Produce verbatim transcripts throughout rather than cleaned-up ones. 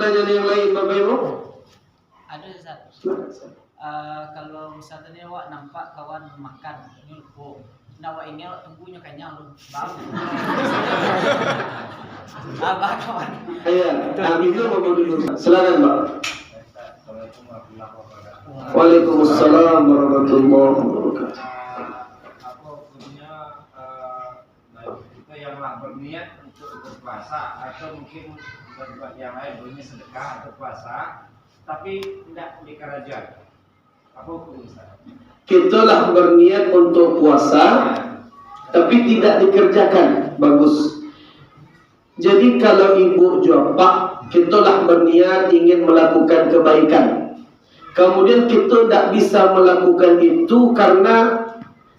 Pertanyaan yang lain, Bapak Ibu? Ada, Ustaz. Silakan, Ustaz. Eh, kalau misalnya awak nampak kawan makan, nyo lupo. Ndak awak ingek, awak tunggu nyo kanyang tu. Bang. Abah kawan. Iya, nah, itu mau dulu. Silakan, Pak. Waalaikumsalam warahmatullahi wabarakatuh. Apa hukumnya, eh, bagi kita yang lah berniat untuk berpuasa atau mungkin berbuat yang lain, berniat sedekah atau puasa, tapi tidak dikerjakan? Apa hukum, Ustaz? Kita lah berniat untuk puasa, tapi tidak dikerjakan. Bagus. Jadi, kalau ibu jo apak, kita lah berniat ingin melakukan kebaikan. Kemudian, kita tidak bisa melakukan itu karena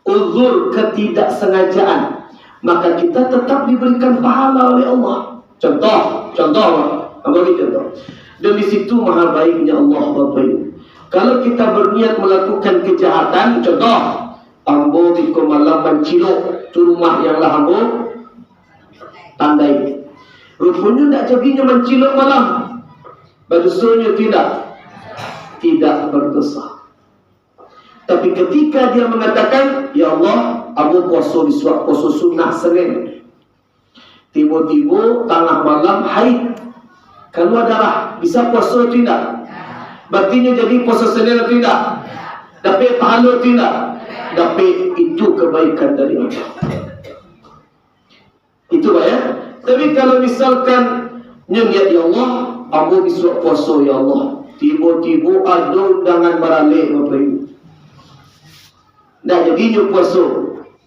uzur ketidaksengajaan, maka kita tetap diberikan pahala oleh Allah. Contoh, contoh, Pak. Ambo beri contoh. Dan di situ maha baiknya Allah, Bapak Ibu. Kalau kita berniat melakukan kejahatan, contoh, ambo biko malam mancilok tu rumah yang lah ambo tandai. Ruponyo ndak jadinyo mancilok malam. Badosonyo tidak? Tidak berdosa. Tapi ketika dia mengatakan, "Ya Allah, ambo puaso bisuak, puaso sunnah Senin." Tibo-tibo tangah malam haid, kalua darah, bisa puaso atau indak? Berarti nyo jadi puaso Senin atau indak? Dapek pahalo atau indak? Dapek, itu kebaikan dari Allah. Itu, Pak, ya. Tapi kalau misalkan nyo niat, "Ya Allah, ambo bisuak puaso, ya Allah." Tibo-tibo ado undangan baralek, Bapak Ibu. Ndak jadinyo puaso.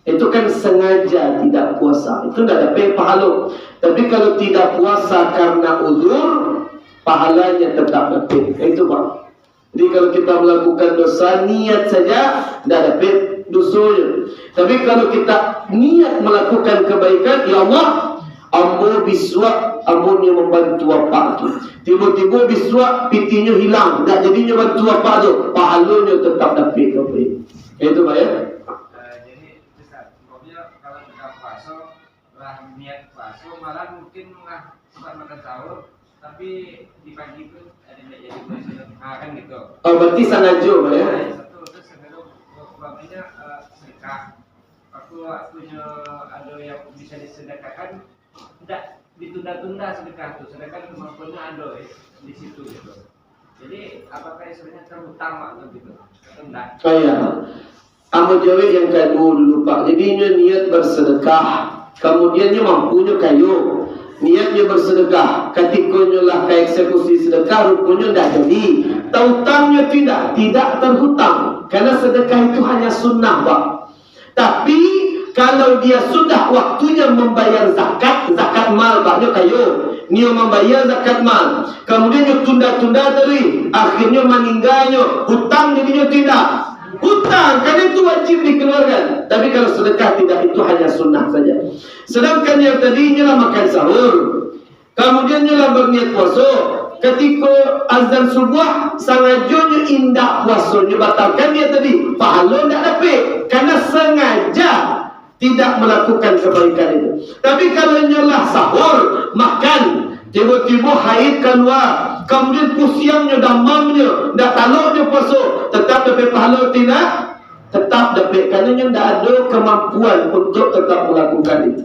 Itu kan sengaja tidak puasa. Itu ndak dapek pahalo. Tapi kalau tidak puasa karena uzur, pahalanya tetap dapek. Itu, Pak. Jadi, kalau kita melakukan dosa, niat saja, ndak dapek dosonyo. Tapi, kalau kita niat melakukan kebaikan, "Ya Allah, ambo bisuak, ambo nyo mambantu apak tu. Tibo-tibo bisuak pitinyo hilang, ndak jadinyo bantu apak tu," pahalonyo tetap dapek, dapek. Itu, Pak, ya. Eh, jadi, Ustaz, maksudnya kalau kita puasa, lah niat puaso, malah mungkin lah sempat makan sahur, tapi di pagi tu ada ndak jadi puaso. Ah, kan gitu. Oh, berarti sangajo, Pak, ya? Nah, satu, terus yang kedua, umpamanya, eh, sedekah. Aku, akunyo ado yang bisa disedekahkan, ndak ditunda-tunda sedekah tu, sedangkan kemampuannya ado, eh, di situ gitu. Jadi, apakah istilahnya terutama tu gitu? Atau ndak? Oh, iya. Ambo jawek yang kaduo dulu, Pak. Jadi, nyo niat bersedekah, kamudian nyo mampu, nyo kayo, niatnyo bersedekah. Katiko nyo lah ka eksekusi sedekah, ruponyo ndak jadi. Tautangnyo tidak, tidak terhutang. Karena sedekah itu hanya sunnah, Pak. Tapi, kalau dia sudah waktunya membayar zakat, zakat mal, Pak, nyo kayo, nio mambayar zakat mal, kamudian nyo tunda-tunda tadi, akhirnyo maningganyo, hutang jadinyo atau indak? Hutang, karena itu wajib dikeluarkan. Tapi kalau sedekah tidak, itu hanya sunnah saja. Sedangkan yang tadi, nyo lah makan sahur, kamudian nyo lah berniat puaso, katiko azan subuah, sangajonyo indak puasonyo batalkan niat tadi, pahalo ndak dapek, karena sengaja tidak melakukan kebaikan itu. Tapi kalau nyo lah sahur, makan, tibo-tibo haid kalua, kamudian pusiangnyo, damamnyo, ndak taloknyo puaso, tetap dapek pahalo atau indak? Tetap dapek, karena nyo ndak ado kemampuan untuk tetap melakukan itu.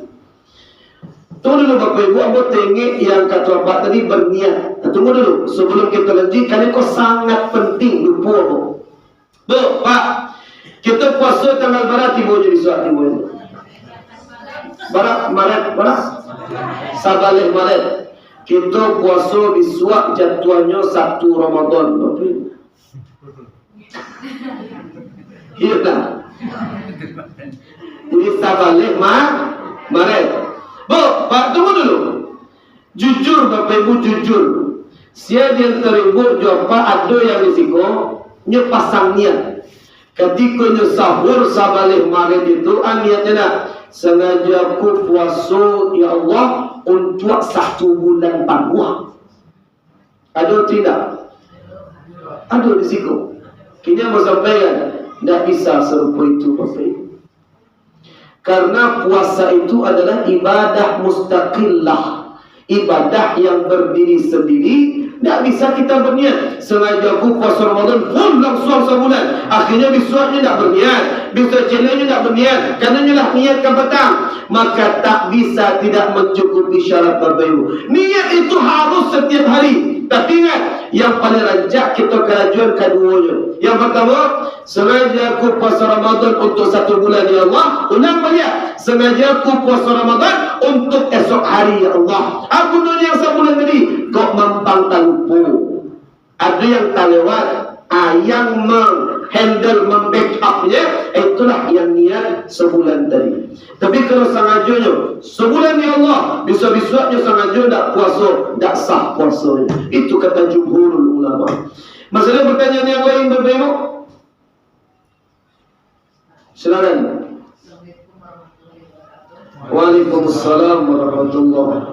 Tunggu dulu, Bapak Ibu, ambo tengok yang kato apak tadi berniat. Nah, tunggu dulu, sebelum kita lanjut, karena ko sangat penting, lupo ambo. Bu, Pak, kita puaso tanggal bara tibo jo bisuak tibo? Bara, Maret, bara? Sabaleh Maret. Kita puaso bisuak jatuahnyo satu Ramadan, Bapak Ibu. Iyo tak? Jadi sabaleh ma-, Maret. Bu, Pak, tunggu dulu. Jujur, Bapak Ibu, jujur. Sia di antaro ibu jo apak ado yang di siko, nyo pasang niat. Katiko nyo sahur sabaleh Maret itu, ah, niatnyo nak, "Sangajo aku puaso, ya Allah, untuak satu bulan panuah." Ado atau indak? Ado di siko. Kini ambo sampaikan, ndak bisa sarupo itu, Bapak Ibu. Karena puasa itu adalah ibadah mustaqillah, ibadah yang berdiri sendiri, Ndak bisa kita berniat, "Sengaja aku puasa Ramadan full langsuang sabulan." Akhirnya bisuaknyo ndak berniat, bisuak cieknyo ndak berniat, karena nyo lah niat ka patang. Maka tak bisa tidak mencukupi syarat, Bapak Ibu. Niat itu harus setiap hari. Tapi ingat, yang paling rancak kita karajoan kaduonyo. Yang pertama, "Sengaja aku puasa Ramadan untuk satu bulan, ya Allah." Ulang baliak, "Sengaja aku puasa Ramadan untuk esok hari, ya Allah." Aku nunyiang sabulan tadi, kok mampang talupo. Ado yang talewat, ah, yang menghandle, membackup-nya, itulah yang niat sabulan tadi. Tapi kalau sangajonyo, "Sabulan, ya Allah," bisuak-bisuaknyo sangajo ndak puaso, ndak sah puasonyo. Itu kata jumhurul ulama. Masih ada pertanyaan yang lain, Bapak Ibu? Silakan. Waalaikumsalam warahmatullahi wabarakatuh.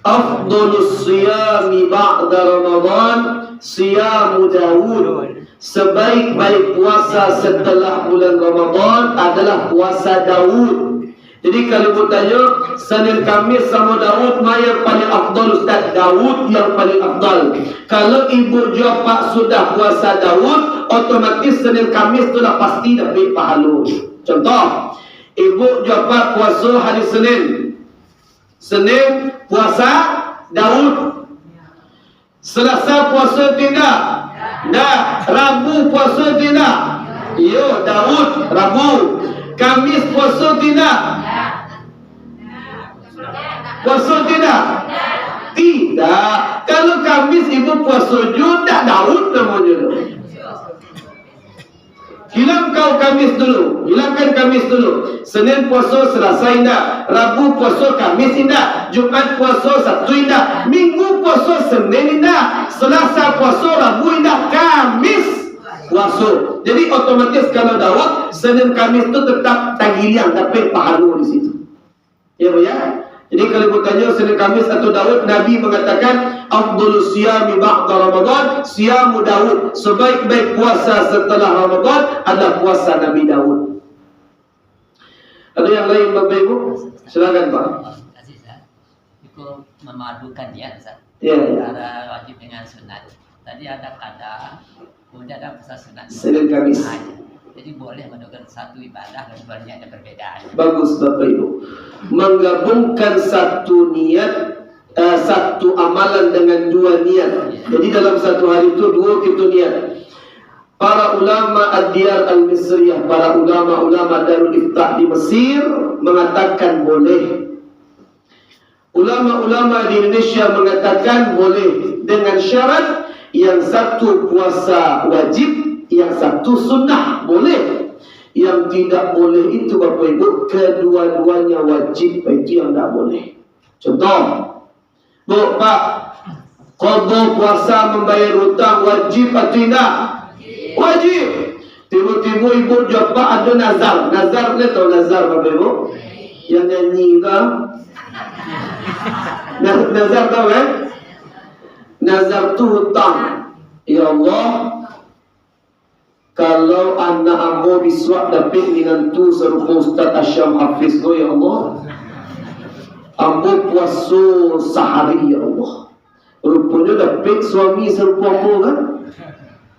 Afdhalus siyami ba'da Ramadan siyamu Daud. Sebaik-baik puasa setelah bulan Ramadan adalah puasa Daud. Jadi kalau batanyo, Senin Kamis samo Daud, ma yang paling afdal, Ustaz? Daud yang paling afdal. Kalau ibu jo apak sudah puasa Daud, otomatis Senin Kamis tu lah pasti dapek pahalo. Contoh, ibu jo apak puaso hari Senin. Senin puasa Daud. Selasa puaso tu indak? Indak. Rabu puaso tu indak? Iyo, Daud, Rabu. Kamis puaso tu indak? Puaso tu indak? Tidak. Kalau Kamis ibu puaso juo, ndak Daud namonyo tu. Hilang kau Kamis dulu, hilangkan Kamis dulu. Senin puaso, Selasa indak. Rabu puaso, Kamis indak. Jumat puaso, Sabtu indak. Minggu puaso, Senin indak. Selasa puaso, Rabu indak. Kamis puaso. Jadi otomatis kalau Daud, Senin Kamis tu tetap tagiliang, dapek pahalo di situ. Ya, Bu, ya. Jadi kalau batanyo Senin Kamis atau Daud, Nabi mangatakan, "Afdhalus siyami ba'da Ramadan siyamu Daud." Sebaik-baik puasa setelah Ramadan adalah puasa Nabi Daud. Ada yang lain, Bapak Ibu? Silakan, Pak. Terima kasih, Ustaz. Cukup memadukan niat, Ustaz. Ya, ya. Antara wajib dengan sunat. Tadi ada kada, kemudian ada puasa sunat. Senin Kamis. Ah, iya. Jadi boleh melakukan satu ibadah dan dua niat yang berbeda. Bagus, Bapak Ibu. Menggabungkan satu niat, eh, satu amalan dengan dua niat. Iya. Jadi dalam satu hari itu dua kita niat. Para ulama Ad-Diyar Al-Misriyah, para ulama-ulama Darul Ifta di Mesir mengatakan boleh. Ulama-ulama di Indonesia mengatakan boleh dengan syarat yang satu puasa wajib, yang satu sunnah, boleh. Yang tidak boleh itu, Bapak Ibu, kedua-duanya wajib, itu yang tidak boleh. Contoh, Bu, Pak, qadha puasa, mambayar utang wajib atau indak? Wajib. Tibo-tibo ibu jo apak ado nazar. Nazar, ndak tahu nazar, Bapak Ibu? Yang nyanyi tu. Na-, nazar tahu, kan? Nazar tu hutang. Ya Allah, kalau anak ambo bisuak dapek minantu sarupo Ustaz Asyam Hafiz ko, ya Allah, ambo puaso sahari, ya Allah. Ruponyo dapek suami sarupo ambo, kan?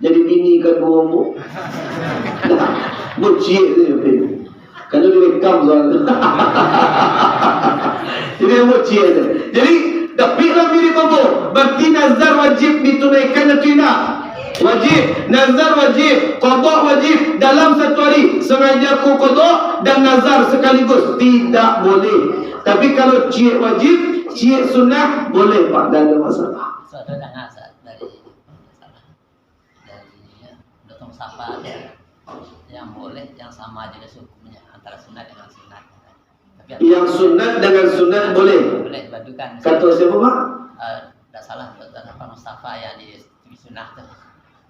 Jadi bini kaduo ambo. Nah, bociek tu, ya, Pak. Kalau direkam soal tu. Jadi, ambo ciek tu. Jadi, dapeklah mirip ambo. Berarti nazar wajib ditunaikan atau indak? Wajib. Nazar wajib. Qadha wajib. Dalam satu hari, sengaja aku qadha dan nazar sekaligus. Tidak boleh. Tapi kalau ciek wajib, ciek sunnah, boleh, Pak. Tidak ada masalah. Ustaz, ada nazar dari Dari Doktor Mustafa tu, yang boleh, yang sama jenis hukumnya antara sunat dengan sunat. Tapi yang sunat dengan sunat boleh? Boleh dipadukan. Kata siapa, Pak? Eh, tak salah, Doktor Mustafa yang di sunat tu.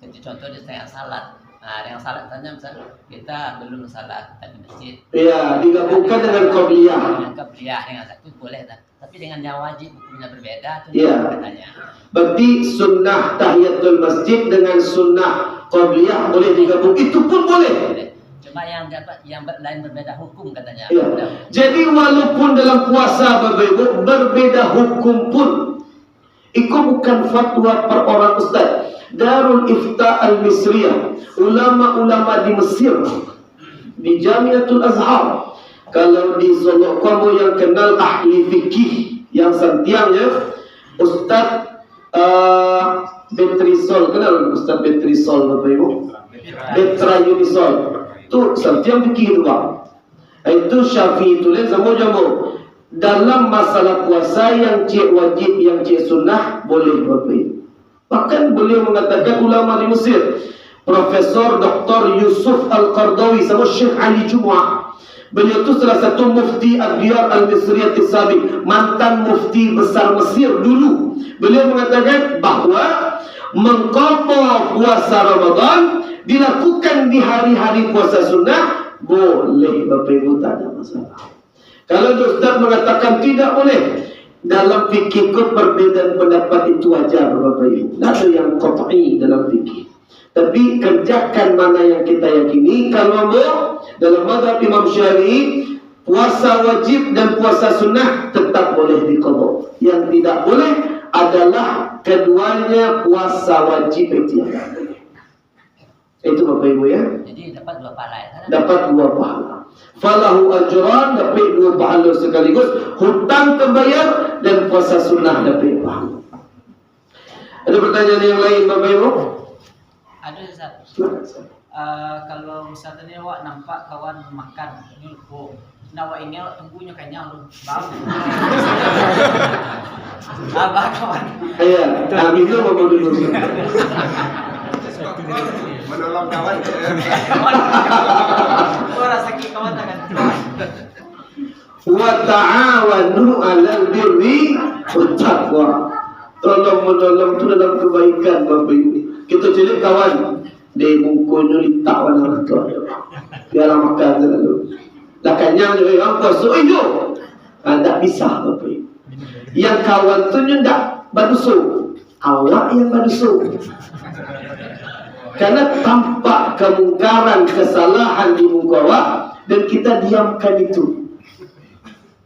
Itu contoh di tengah salat. Nah, yang salat tanya, misal kita belum salat di masjid. Iya, digabungkan dengan qabliyah. Dengan qabliyah, dengan satu boleh dah. Tapi dengan yang wajib hukumnya berbeda tu. Ya. Katanya. Berarti sunnah tahiyatul masjid dengan sunnah qabliyah boleh digabung. Itu pun boleh. Boleh. Cuma yang dapat, yang ber-, lain berbeda hukum katanya. Ya. Berbeda hukum. Jadi walaupun dalam puasa, Bapak Ibu, berbeda hukum pun, iko bukan fatwa per orang ustaz. Darul Ifta Al-Misriyah, ulama-ulama di Mesir, di Jamiatul Azhar. Kalau di Solok ko ambo yang kenal ahli fikih, yang santiang, ya, Ustaz, eh, Betrisol. Kenal Ustaz Betrisol, Bapak Ibu? Betra Yunisol. Tu santiang fikih tu, Bang. Itu Syafi'i tu lain samo jo ambo. Dalam masalah puasa, yang ciek wajib, yang ciek sunnah, boleh, Bapak Ibu. Bahkan beliau mengatakan, ulama di Mesir, Profesor Doktor Yusuf Al-Qaradawi sama Syekh Ali Jumu'ah. Beliau tu salah satu mufti Ad-Diyar Al-Misriyatis Sabiq, mantan mufti besar Mesir dulu. Beliau mengatakan bahwa mengqadha puasa Ramadan dilakukan di hari-hari puasa sunnah, boleh, Bapak Ibu, tak ada masalah. Kalau ada ustaz mengatakan tidak boleh, dalam fikih ko perbedaan pendapat itu wajar, Bapak Ibu. Tidak ada yang qat'i dalam fikih. Tapi kerjakan mana yang kita yakini. Kalau ambo, dalam mazhab Imam Syafi'i, puasa wajib dan puasa sunnah tetap boleh diqadha. Yang tidak boleh adalah keduanya puasa wajib itu yang tidak boleh. Itu, Bapak Ibu, ya. Jadi dapat dua pahala, ya, kan? Dapat dua pahala. Falahu ajran, dapat dua pahala sekaligus, hutang terbayar dan puasa sunnah dapat pahala. Ada pertanyaan yang lain, Bapak Ibu? Ada, Ustaz. Silakan, Ustaz. Eh, kalau misalnya awak nampak kawan makan, nyo lupo. Nah, awak ingin awak tunggu nyo kanyang tu. Baru. Abah kawan. Iya, ah, minum apa dulu? Menolong kawan. Orang sakit kawan tangan. Wa ta'awanu 'alal birri wat taqwa. Tolong menolong tu dalam kebaikan, Bapak Ibu. Kita cari kawan, di mukonyo litak warna tu. Biarlah makan tu lalu. Lah kanyang je, eh, puasa, eh, yo. Ah, tak bisa, Bapak Ibu. Yang kawan tu nyo ndak badoso. Awak yang badoso. Karena tampak kemungkaran, kesalahan di muka awak, dan kita diamkan itu.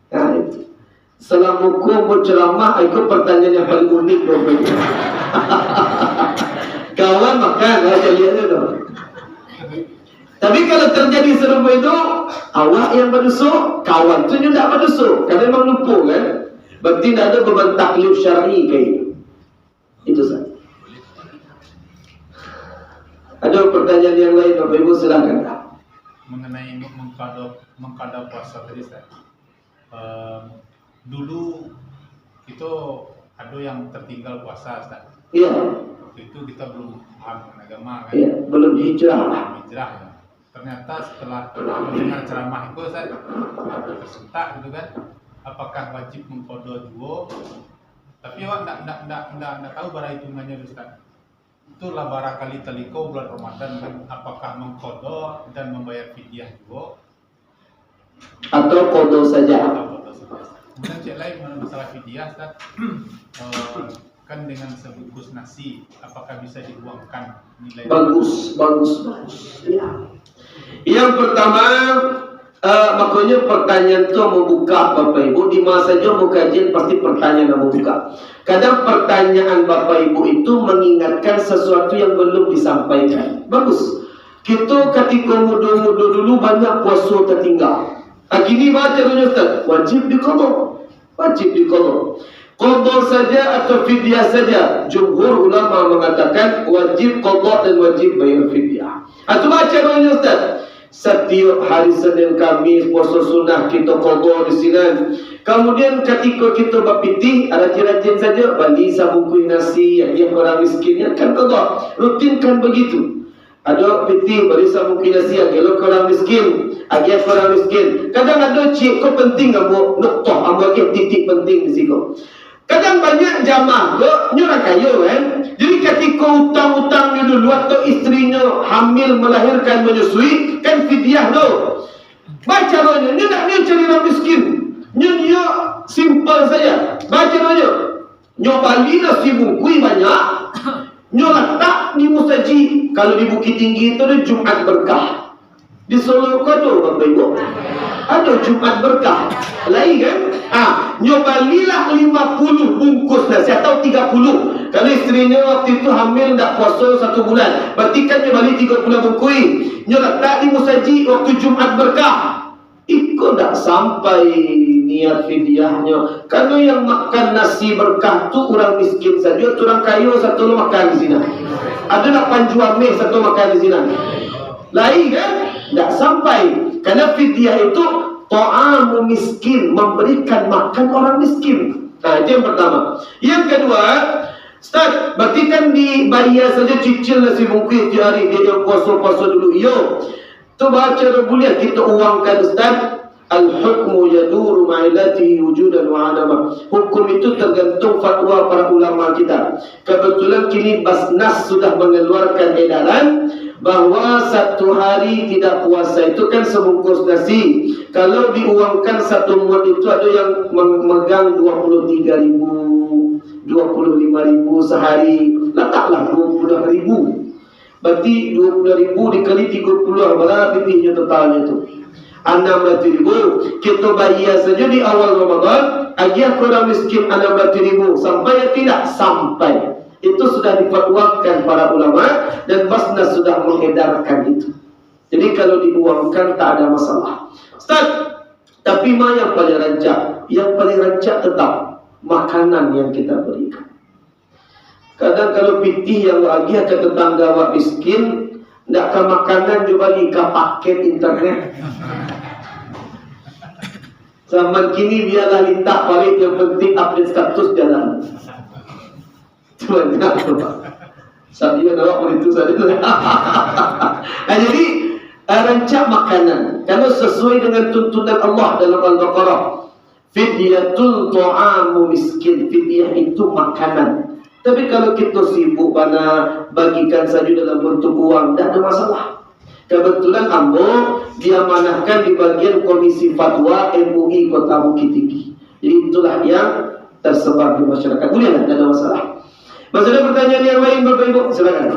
Nah, itu. Salamo ko berceramah, itu pertanyaan yang paling unik, Bapak Ibu. Kawan makan, lah, saya lihat je tu. Tapi kalau terjadi serupa itu, awak yang badoso, kawan tu nyo ndak badoso. Karena memang lupo, kan? Berarti ndak ada beban taklif syar'i kayak itu. Itu saja. Ada pertanyaan yang lain, Bapak Ibu, silakan. Mengenai mengqadha, mengqadha puasa tadi, Ustaz. Em, dulu kito ado yang tertinggal puasa, Ustaz. Iya. Waktu itu kita belum paham dengan agama, kan? Iya, belum hijrah lah. Belum hijrah, ya. Ternyata setelah mendengar ceramah itu, Ustaz, tersentak gitu, kan, apakah wajib mengqadha juo? Tapi awak ndak, ndak, ndak, ndak, ndak tahu bara hitungannyo, Ustaz. Itulah barakali taliko bulan Ramadan, kan, apakah mengqadha dan membayar fidyah juo? Atau qadha saja? Atau qadha saja. Kemudian cek lain, masalah fidyah, Ustaz. Eh, kan dengan sebungkus nasi, apakah bisa dibuangkan nilai? Bagus, bagus, bagus. Ya. Yang pertama, eh, makanya pertanyaan tu membuka, Bapak Ibu, di masa saja mau kajian pasti pertanyaan yang membuka. Kadang pertanyaan Bapak Ibu itu mengingatkan sesuatu yang belum disampaikan. Bagus. Kito katiko mudo-mudo dulu banyak puaso tatingga. Ah, kini baa caronyo, Ustaz? Wajib diqadha. Wajib diqadha. Qadha saja atau fidyah saja? Jumhur ulama mengatakan wajib qadha dan wajib bayar fidyah. Ah, tu baa caronyo, Ustaz? Satiok hari Senin Kamis puaso sunnah kito qadha di sinan. Kamudian katiko kito bapitih, rajin-rajin saja bali sabungkuih nasi, agiah ka urang miskin, ya kan qadha. Rutinkan begitu. Ado pitih, bali sabungkuih nasi, agiah lo ka urang miskin, agiah ka urang miskin. Kadang ado ciek ko penting ambo, nuktoh ambo agiah titik penting di siko. Kadang banyak jamaah ko, nyo urang kayo kan. Jadi katiko utang-utangnyo dulu atau istrinyo hamil melahirkan menyusui, kan fidyah tu. Baa caronyo, nyo ndak nio cari urang miskin. Nyo nio Simpel saja. Baco doa nyo. Nyo bali nasi bungkuih banyak, nyo latak di musajik. Kalau di Bukittinggi tu ado Jumat Berkah. Di Solo ko ado, Bapak Ibu? Ado Jumat Berkah. Lai kan? Ah, nyo balilah lima puluh bungkus nasi atau tiga puluh. Kalau istrinyo waktu itu hamil ndak puaso satu bulan, berarti kan nyo bali tiga puluh bungkuih. Nyo latak di musajik waktu Jumat Berkah. Iko ndak sampai niat fidyah nyo. Karano yang makan nasi berkah tu urang miskin sajo, atau urang kayo sato lo makan di sinan? Ado ndak panjua meh sato makan di sinan? Lai kan? Ndak sampai. Karano fidyah itu ta'amu miskin, memberikan makan orang miskin. Nah, itu yang pertama. Yang kedua, Ustaz, berarti kan dibayar sajo cicil nasi bungkuih tiap hari, dek yang puaso-puaso dulu. Iyo. Tu baco ado buliah kito uangkan, Ustaz. Al-hukmu yaduru ma'ilatihi wujudan wa adama. Hukum itu tergantung fatwa para ulama kita. Kebetulan kini Basnas sudah mengeluarkan edaran bahwa satu hari tidak puasa itu kan sebungkus nasi. Kalau diuangkan satu mud itu ada yang memegang dua puluh tiga ribu, dua puluh lima ribu sehari. Lataklah dua puluh ribu. Berarti dua puluh ribu dikali tiga puluh, bara pipihnyo totalnyo tu? Anam ratuih ribu. Kito bayar sajo di awal Ramadan, agiah ka urang miskin anam ratuih ribu. Sampai atau tidak? Sampai. Itu sudah difatwakan para ulama dan Basnas sudah mengedarkan itu. Jadi kalau diuangkan tak ada masalah. Ustaz, tapi ma yang paling rancak? Yang paling rancak tetap makanan yang kita berikan. Kadang kalau pitih yang awak agiah ka tetangga awak miskin, ndak ka makanan jo bali, ka paket internet. Zaman kini biarlah lintak parit, yang penting update status jalan. Itu banyak tu, Pak. Sambil awak pun itu saja. Nah, jadi, eh, rancak makanan. Kalau sesuai dengan tuntunan Allah dalam Al-Baqarah, Fidyatul ta'amu miskin, fidyah itu makanan. Tapi kalau kita sibuk bana bagikan saja dalam bentuk uang, tidak ada masalah. Kebetulan ambo diamanahkan di bagian Komisi Fatwa M U I Kota Bukittinggi. Jadi itulah yang tersebar di masyarakat. Boleh lah, tidak ada masalah. Masih ada pertanyaan yang lain, Bapak Ibu? Silakan.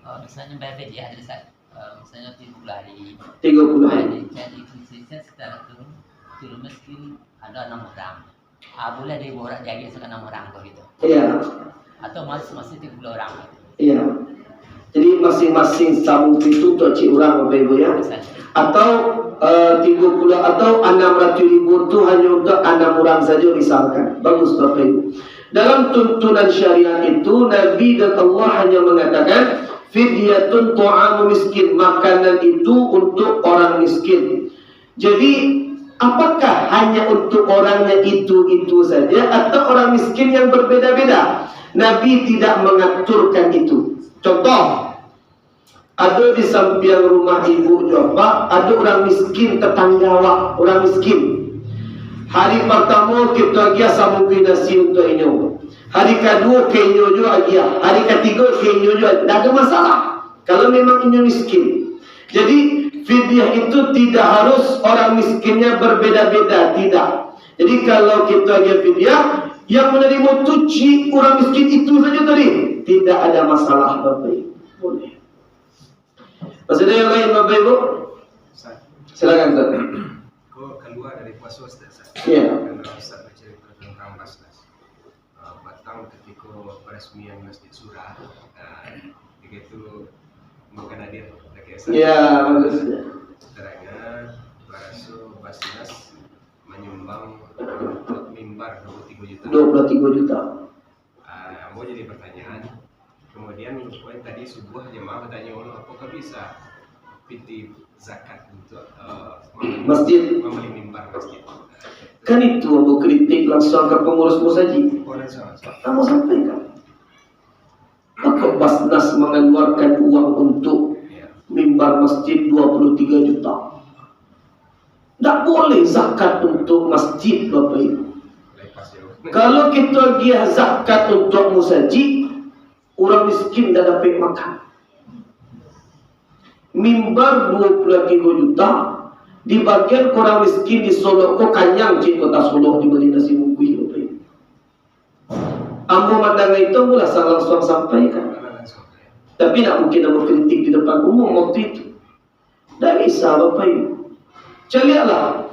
Oh, misalnya bayar fidyah, ada Ustaz. Eh, misalnya tiga puluh hari. Tiga puluh hari. Jadi, jadi itu sisa setelah tu, tu miskin ada enam orang. Ah, boleh ada ibu orang jadi sekarang enam orang tu gitu. Iya. Atau masih, masih tiga puluh orang gitu. Iya. Jadi masing-masing sabu itu untuk cik orang, Bapak Ibu, ya. Misalnya. Atau eh, tiga puluh atau enam ratus ribu tu hanya untuk enam orang saja misalkan. Bagus, Bapak Ibu. Dalam tuntunan syariat itu, Nabi dan Allah hanya mengatakan, "Fidyatun ta'amu miskin," makanan itu untuk orang miskin. Jadi, apakah hanya untuk orangnya itu-itu saja atau orang miskin yang berbeda-beda? Nabi tidak mengaturkan itu. Contoh, ado di sampiang rumah ibu jo apak, ado urang miskin, tetangga awak, urang miskin. Hari partamo kito agiah sabungkuih nasi untuak inyo. Hari kaduo ka inyo juo agiah. Hari katigo ka inyo juo agiah. Ndak ado masalah, kalau memang inyo miskin. Jadi, fidyah itu tidak harus orang miskinnya berbeda-beda, tidak. Jadi, kalau kito agiah fidyah, yang manarimo tu cik urang miskin itu saja tadi. Tidak ada masalah, Bapak Ibu. Boleh. Masih ada yang lain, Bapak Ibu? Ustaz. Silakan, Ustaz. Kok keluar dari puasa, Ustaz? Iya. Karena Ustaz bercerita tentang Basnas. Ah, patang ketika peresmian Masjid Surah, ah, ketika itu bukan hadir, tak kisah. Iya, bagus, ya. Terangnya, baraso Basnas menyumbang untuk mimbar dua puluh tiga juta. Dua puluh tiga juta. Ah, ambo jadi pertanyaan. Kemudian, poin tadi subuh jemaah bertanya, "Apakah bisa piti zakat untuk, eh, membeli, masjid, membeli mimbar masjid?" Kan itu ambo kritik langsung ke pengurus musajik. Oh, langsung, langsung. Ambo sampaikan. Maka Basnas mengeluarkan uang untuk, iya, mimbar masjid dua puluh tiga juta. Ndak boleh zakat untuk masjid, Bapak Ibu. Kalau kita agiah zakat untuk musajik, orang miskin ndak dapat makan. Mimbar dua puluh tiga juta, Di bagian urang miskin di Solok ko kanyang, cik, kota Solok di bali nasi bungkuih, Bapak Ibu. Ambo mandanga itu, ambo lah sa-, langsuang sampaikan. Tapi ndak mungkin ambo kritik di depan umum waktu itu. Ndak bisa, Bapak Ibu. Caliaklah,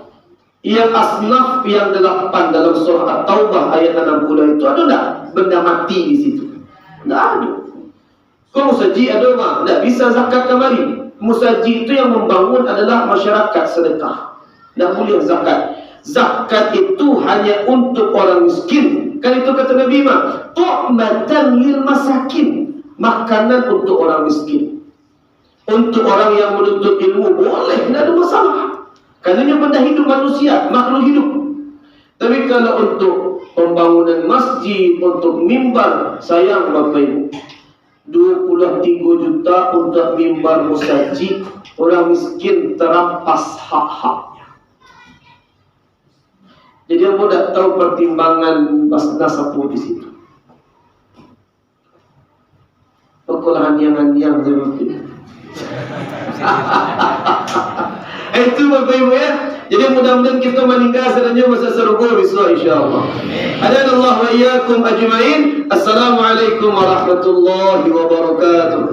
yang asnaf yang delapan dalam surah At-Taubah ayat enam puluh itu, ado ndak benda mati di situ? Ndak ado. Kok musajik ado, Bang? Ndak bisa zakat kamari. Musajik itu yang membangun adalah masyarakat, sedekah. Ndak buliah zakat. Zakat itu hanya untuk orang miskin. Kan itu kata Nabi mah, "Tu'matan lil masakin." Makanan untuk orang miskin. Untuk orang yang menuntut ilmu, boleh, ndak ada masalah. Karena ini benda hidup manusia, makhluk hidup. Tapi kalau untuk pembangunan masjid, untuk mimbar, sayang, Bapak Ibu. Dua puluh tiga juta untuk mimbar musajik, orang miskin terampas hak-haknya. Jadi, ambo ndak tahu pertimbangan Basnas apo di situ. Pokoklah, andiang-andiang sajo. Eh, itu, Bapak Ibu, ya. Jadi, mudah-mudahan kita maningga sadonyo masuak sarugo bisuak, insyaallah. Hadanallahu wa iyyakum ajmain. Assalamualaikum warahmatullahi wabarakatuh.